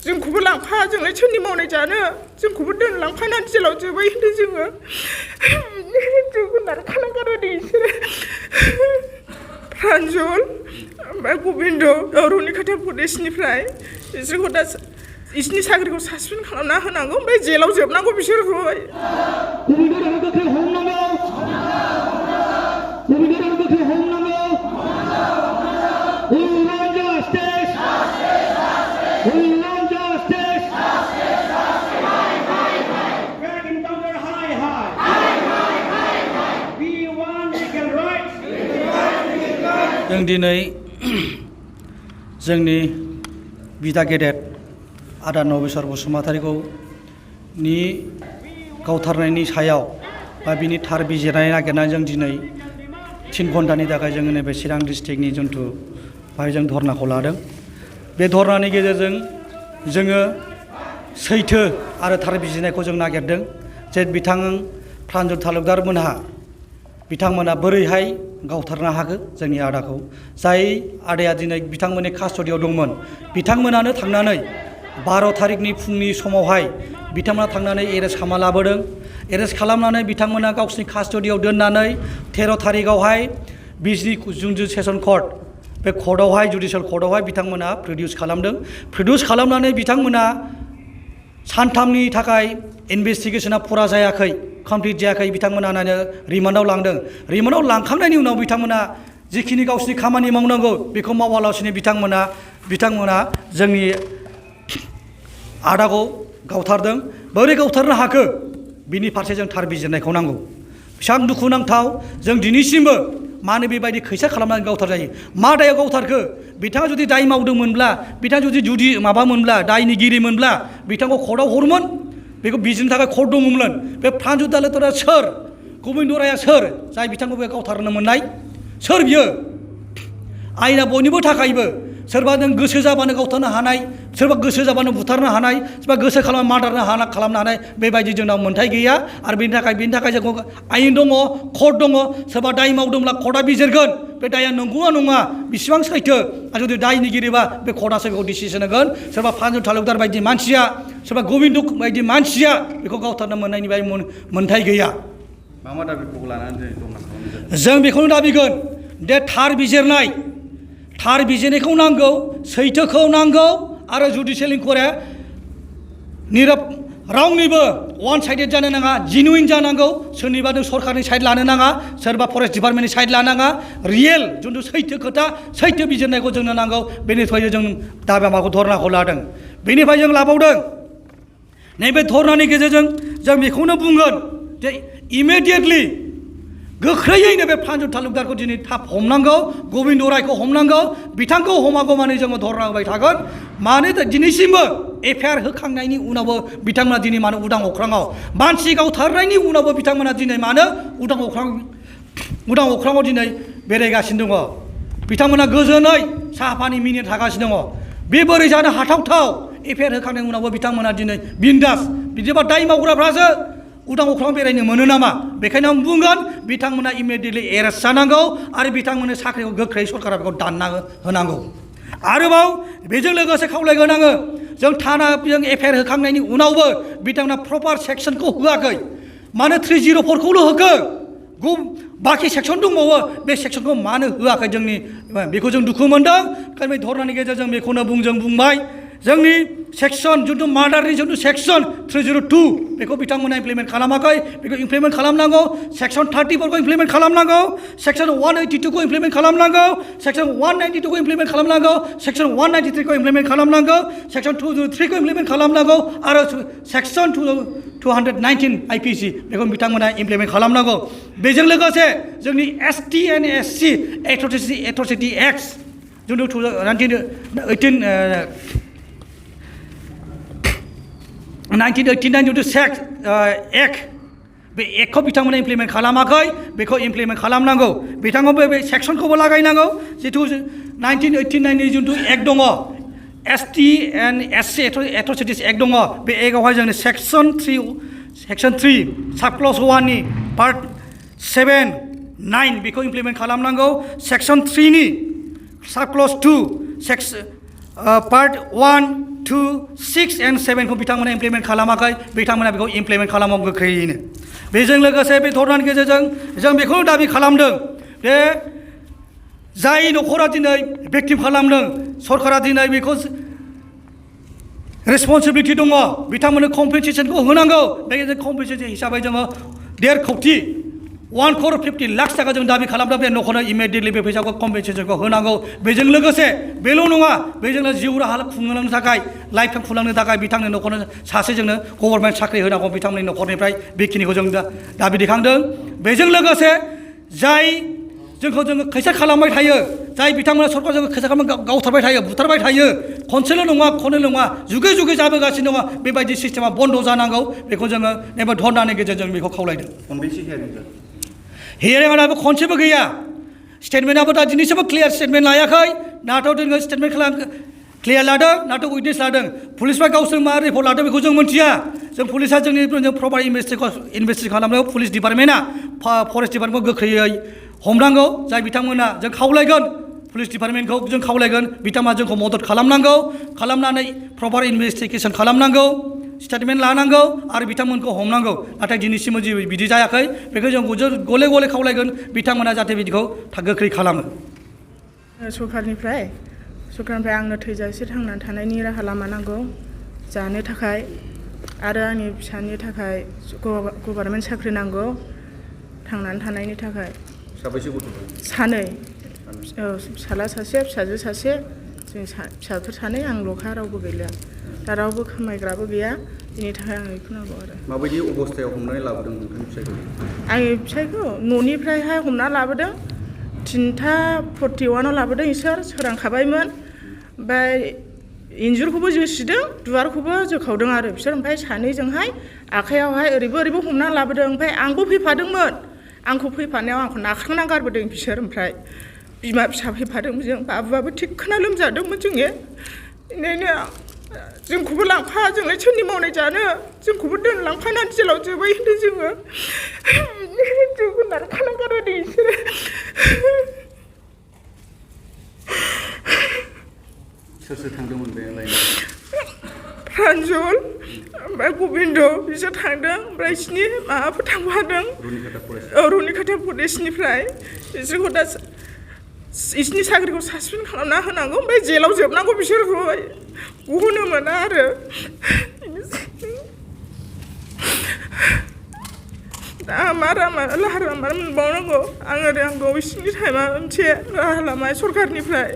जोंखौबो लांफा जोंलाय सोरनि मावनाय जानो जोंखौबो दोनलांफानानै जेलाव जोबाय होनदों जोङो जोगोनार खालामगारो बिसोरो प्रान्जल ओमफ्राय गबिन्द रुनिकाटा प्रदेशनिफ्राय बिसोरखौ दा बिसोरनि साख्रिखौ सासपेन्ड खालामना होनांगौ ओमफ्राय जेलाव जोबनांगौ बिसोरखौ जों दिनै जोंनि बिदा गेदेर आदा नबेस्वर बसुमतारीखौ गावथारनायनि सायाव बा बिनि थार बिजिरनाय नागिरनानै जों दिनै 3 घन्टानि थाखाय जोङो नैबे चिरां डिस्ट्रिक्टनि जन्थु बाहाय जों धरनाखौ लादों। बे धरनानि गेजेरजों जोङो सैथो आरो थार बिजिरनायखौ जों नागिरदों जे बिथां प्रान्जल तालुकदार मोनहा बिथांमोना बोरैहाय गावथारनो हाखो जोंनि आदाखौ जाय आदाया दिनै बिथांमोननि कास्टडियाव दंमोन बिथांमोनानो थांनानै 12 तारिखनि फुंनि समावहाय बिथांमोना थांनानै एरेस्ट खालामना लाबोदों। एरेस्ट खालामनानै बिथांमोना गावसिनि कास्टडियाव दोननानै 13 तारिखआवहाय बिजनि जुन्जु सेसन कर्ट बे कर्टआवहाय जुडिशियेल कर्टआवहाय बिथांमोना प्रडिउस खालामदों। प्रडिउस खालामनानै बिथांमोना सानथामनि थाखाय इनभेस्टिगेशना फुरा जायाखै कमप्लिट जायाखै बिथांमोना रिमान्डआव लांदों। रिमान्डआव लांखांनायनि उनाव बिथांमोना जिखिनि गावसिनि खामानि मावनांगौ बेखौ मावालासिनो बिथांमोना जोंनि आदाखौ गावथारदों। बोरै गावथारनो हाखो बिनि फारसे जों थार बिजिरनायखौ नांगौ। बेसेबां दुखुनांथाव जों दिनैसिमबो मानो बेबायदि खैसा खालामनानै गावथार जायो। मा दायाव गावथारखो बिथाङा जुदि दाय मावदोंमोनब्ला बिथाङा जुदि माबामोनब्ला दायनिगिरिमोनब्ला बिथांखौ कर्टआव हरमोन बेखौ बिजिरनो थाखाय कर्ट दङमोन। बे प्रान्जल तालुकदारा सोर गबिन्द राया सोर जाय बिथांखौ बे गावथारनो मोननाय सोर बियो आयेना बयनिबो थाखायबो सोरबा नों गोसो जाबानो गावथारनो हानाय सोरबा गोसो जाबानो बुथारनो हानाय सोरबा गोसो खालामना खालामनो हानाय बेबायदि जोंनाव मोन्थाय गैया। आरो बेनि थाखाय जोंखौ आयेन दङ कर्ट दङ सोरबा दाय मावदोंब्ला कर्टआ बिजिरगोन बे दाया नंगौना नङा बेसेबां सैथो आरो जुदि दायनिगिरिबा बे कर्टआसो बेखौ डिसिसन होगोन। सोरबा प्रान्जल तालुकदार बायदि मानसिया सोरबा गबिन्द बायदि मानसिया बेखौ गावथारनो मोननायनि मोन्थाय गैया। मा दाबिखौ लानानै जों बेखौनो दाबिगोन दे थार बिजिरनायखौ नांगौ सैथोखौ नांगौ आरो जुडिशियेल इनकुवारिया रावनिबो वान साइडेड जानो नाङा जेनुइन जानांगौ। सोरनिबा नों सरकारनि साइड लानो नाङा सोरबा फरेस्ट डिपार्टमेन्टनि साइड लानो नाङा रियेल जिथु सैथो खोथा सैथो बिजिरनायखौ जोंनो नांगौ। बेनिफ्राय जों दाबि माबाखौ धरनाखौ लादों। बेनिफ्राय जों लाबावदों नैबे धरनानि गेजेरजों जों बेखौनो बुंगोन जे इमिडियेटलि गोख्रैयैनो बे प्रान्जल तालुकदारखौ दिनै थाब हमनांगौ गबिन्द रायखौ हमनांगौ बिथांखौ हमागौमानि जोङो धरना होबाय थागोन। मानो दिनैसिमबो एफआइआर होखांनायनि उनावबो बिथांमोना दिनै मानो उदां अख्राङाव मानसि गावथारनायनि उनावबो बिथांमोना दिनै मानो उदां अख्राङाव दिनै बेरायगासिनो दङ। बिथांमोना गोजोनै साहा पानि मिनिनो थागासिनो दङ। बे बोरै जानो हाथावथाव एफआइआर होखांनायनि उनावबो बिथांमोना दिनै बिन्दास बिदिबा दाय मावग्राफ्रासो उदां अख्राङाव बेरायनो मोनो नामा? बेखायनो आं बुंगोन बिथांमोना इमिडियेटलि एरेस्ट जानांगौ आरो बिथांमोननि साख्रिखौ गोख्रै सरकारा बेखौ दानना होनांगौ। आरोबाव बेजों लोगोसे खावलायगोन आङो जों थानाजों एफआइआर होखांनायनि उनावबो बिथांमोना प्रपार सेक्सनखौ होआखै। मानो 304खौल' होखो बाखि सेक्सन दंबावो बे सेक्सनखौ मानो होआखै जोंनि बेखौ जों दुखु मोनदों। ओंखायनो बे धरनानि गेजेरजों बेखौनो बुंबाय जोंनि सेक्सन जिथु मार्डारनि जिथु सेक्सन 302 बेखौ बिथांमोना इमप्लिमेन्ट खालामाखै बेखौ इमप्लिमेन्ट खालामनांगौ। सेक्सन 34खौ इमप्लिमेन्ट खालामनांगौ। सेक्सन 182खौ इमप्लिमेन्ट खालामनांगौ। सेक्सन 192खौ इमप्लिमेन्ट खालामनांगौ। सेक्सन 193खौ इमप्लिमेन्ट खालामनांगौ। सेक्सन 203खौ इमप्लिमेन्ट खालामनांगौ आरो सेक्सन 219 आइपिसि बेखौ बिथांमोना इमप्लिमेन्ट खालामनांगौ। बेजों लोगोसे जोंनि एसटि एन्ड एससि एट्रसिटि एक्ट जिथु 1989 जिथु सेक्स एक्ट बे एक्टखौ बिथांमोना इमप्लिमेन्ट खालामाखै बेखौ इमप्लिमेन्ट खालामनांगौ। बिथांमोनबो बे सेक्सनखौबो लागायनांगौ जिथु 1989नि जिथु एक्ट दङ एसटि एन्ड एससि एट्रसिटिस एक्ट दङ बे एक्टआवहाय जोंनि सेक्सन 3 साब क्लज 1नि पार्ट 7(9) बेखौ इमप्लिमेन्ट खालामनांगौ। सेक्सन 3नि साब क्लज 2 पार्ट 1, 2, 6 and 7 खौ बिथांमोना इमप्लिमेन्ट खालामाखै बिथांमोना बेखौ इमप्लिमेन्ट खालामो गोख्रैयैनो बेजों लोगोसे बे धरनानि गेजेरजों जों बेखौनो दाबि खालामदों बे जाय न'खरा दिनै भिक्टिम खालामदों सरकारा दिनै बेखौ रेसपन्सिबिलिटि दङ बिथांमोननो कम्पेनसेसनखौ होनांगौ बे कम्पेनसेसन हिसाबै जोङो 1.5 कोटि 1,50 लाख थाखा जों दाबि खालामदों बे न'खरनो इमिडियेटलि बे फैसाखौ कम्पेनसेसनखौ होनांगौ बेजों लोगोसे बेल' नङा बेजोंनो जिउ राहा खुंलांनो थाखाय लाइफ टाइम खुंलांनो थाखाय बिथांनि न'खरनो सासे जोंनो गभर्नमेन्ट साख्रि होनांगौ बिथांमोननि न'खरनिफ्राय बेखिनिखौ जों दाबि दैखांदों बेजों लोगोसे जाय जोंखौ जोङो खैसा खालामबाय थायो जाय बिथांमोना सरकार जोंखौ खैसा खालामनानै गावथारबाय थायो बुथारबाय थायो खनसेल' नङा खननै नङा जुगे जुगे जाबोगासिनो दङ बेबायदि सिस्टेमा बन्द' जानांगौ बेखौ जोङो नैबे धरनानि गेजेरजों बेखौ खावलायदों खनबेसे हियारिं जादों हियारिंआ दाबो खनसेबो गैया स्टेटमेन्टआबो दा दिनैसिमबो क्लियार स्टेटमेन्ट लायाखै नाथ' जोङो स्टेटमेन्ट क्लियार लादों नाथ' उइटनेस लादों पुलिसफ्रा गावसोर मा रिपर्ट लादों बेखौ जों मिथिया जों पुलिसा जोंनि प्रपार इनभेस्टिगेसन खालामनायाव पुलिस डिपार्टमेन्टआ फरेस्ट डिपार्टमेन्टखौ गोख्रैयै हमनांगौ जाय बिथांमोना जों खावलायगोन पुलिस डिपार्टमेन्टखौ जों खावलायगोन बिथांमोना जोंखौ मदद खालामनांगौ खालामनानै प्रपार इनभेस्टिगेसन खालामनांगौ स्टेटमेन्ट लानांगौ आरो बिथांमोनखौ हमनांगौ नाथाय दिनैसिमबो जेबो बिदि जायाखै बेखौ जों गले गले खावलायगोन बिथांमोना जाहाथे बिदिखौ गोख्रै खालामो सरकारनिफ्राय आंनो थैजासे थांनानै थानायनि राहा लामा नांगौ जानो थाखाय आरो आंनि फिसानि थाखाय गभर्नमेन्ट साख्रि नांगौ थांनानै थानायनि थाखाय साबैसे गथ'फोर सानै फिसाला सासे फिसाजो सासे जों फिसाफोर सानै आंल'खा रावबो गैला दा रावबो खामायग्राबो गैया बिनि थाखाय आं बेखौ नांगौ आरो माबायदि अबस्थायाव हमनानै लाबोदों नोंथांनि फिसायखौ आंनि फिसायखौ न'निफ्रायहाय हमना लाबोदों 3:41 लाबोदों इसोर सोरांखाबायमोन ओमफ्राय इन्जुरखौबो जोसिदों दुवारखौबो जोखावदों आरो बिसोर ओमफ्राय सानैजोंहाय आखाइयावहाय ओरैबो हमना लाबोदों ओमफ्राय आंबो फैफादोंमोन आंखौ फैफानायाव आंखौ नाख्रांना गारबोदों बिसोर ओमफ्राय बिमा फिसा फैफादों जों बाबुआबो थिगखोना लोमजादोंमोन जोङो बेनिखायनो जोंखौबो लांफा जोंलाय सोरनि मावनाय जानो जोंखौबो दोनलांफानानै जेलाव जोबै होनदों जोङो जोंखौ नारखाना गारबोदों बिसोरो सोर थांदोंमोन बे लायनायाव प्रान्जल ओमफ्राय गबिन्द बिसोर थांदों ओमफ्राय बिसिनि माबाफोर थांफादों रुनिकाटा फरेस्टनिफ्राय बिसोरखौ दा बिसिनि साख्रिखौ सासपेन्ड खालामना होनांगौ ओमफ्राय जेलाव जोबनांगौ बिसोरखौ गहोनो मोना आरो दा मा राहा लामा मोनबावनांगौ आङो बिसिनि टाइमा मोनसे राहा लामा सरकारनिफ्राय